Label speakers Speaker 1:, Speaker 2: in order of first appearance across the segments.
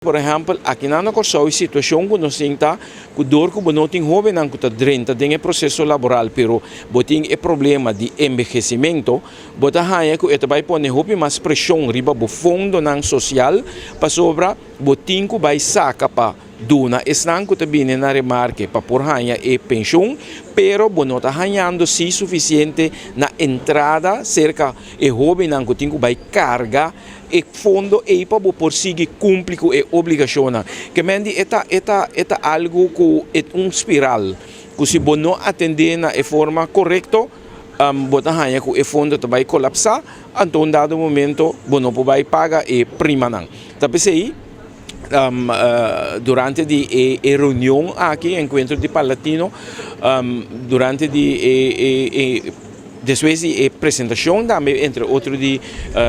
Speaker 1: Por ehèmpel, aki na Kòrsou e situashon ku nos tin ta ku dor ku bo no tin hóbennan ku ta drenta den e proseso laboral, pero bo tin e problema di envehesimentu, bo ta haña ku e ta bai pone hopi mas preshon riba bo fondonan sosial, pasobra bo tin ku bai saka pa duna esnan ku ta bini na remarke pa por haña e penshun, pero bo no ta hañando si sufisiente na entrada serka e hóbennan ku tin ku bai karga e fondo ei pa bo por sigui kumpli ku e obligashonnan. Ke men di e ta algu ku e un spiral ku si bo no atendé na e forma korekto, bo ta haña ku e fondo ta bai kolapsá, anto un dado momento bo no por bai paga e primanan. Ta p'esei durante di e reunion aki, enkuentro di Parlatino, durante di e despues di e presentashon tambe, entre otro, di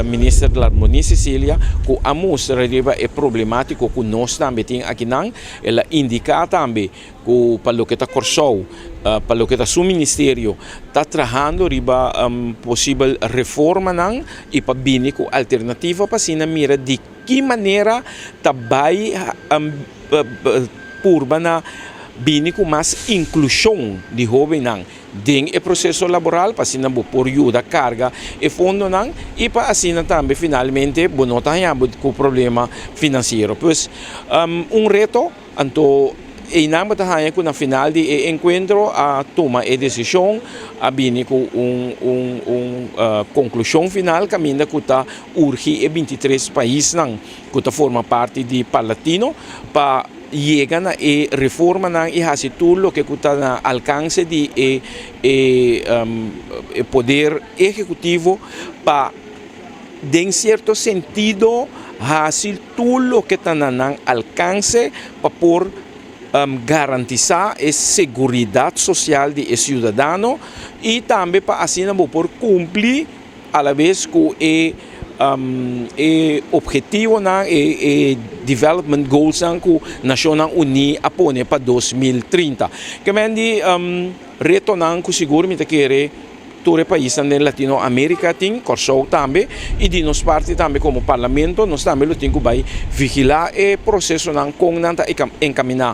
Speaker 1: minister Larmonie Cecilia, ku a mustra riba e problemátika ku nos tambe tin akinan, el a indiká tambe ku pa loke ta Kòrsou, pa loke ta su ministerio, ta trahando riba posibel reformanan i pa bini ku alternativa pa asina mira di ki manera ta bai purba na bini ku mas inklushon di hóbennan den e proseso laboral, pa asina bo por yuda karga e fondonan i pa asina tambe finalmente bo no ta haña ku problema finansiero. Pues un reto, anto einan bo ta haña ku na final di e enkuentro a tuma e desishon, a bini ku un konklushon final kaminda ku ta urgi e 23 paisnan ku ta forma parti di Parlatino pa yega na e reformanan i hasi tur loke ku ta na alkanse di e poder ehekutivo pa den sierto sentido hasi tur loke ta na nan alkanse pa por garantisá e seguridat sosial di e siudadano i tambe pa asina por kumpli a la bes ku e ophetivonan, e development goals ku Nashonnan Uní a pone pa 2030. Ke men di retonan ku sigur mi ta kere tur e paisnan di Latinoamérika tin, Kòrsou tambe, i di nos parti tambe komo parlamento, nos tambe lo tin ku bai vigilá e prosesonan kon nan ta enkaminá.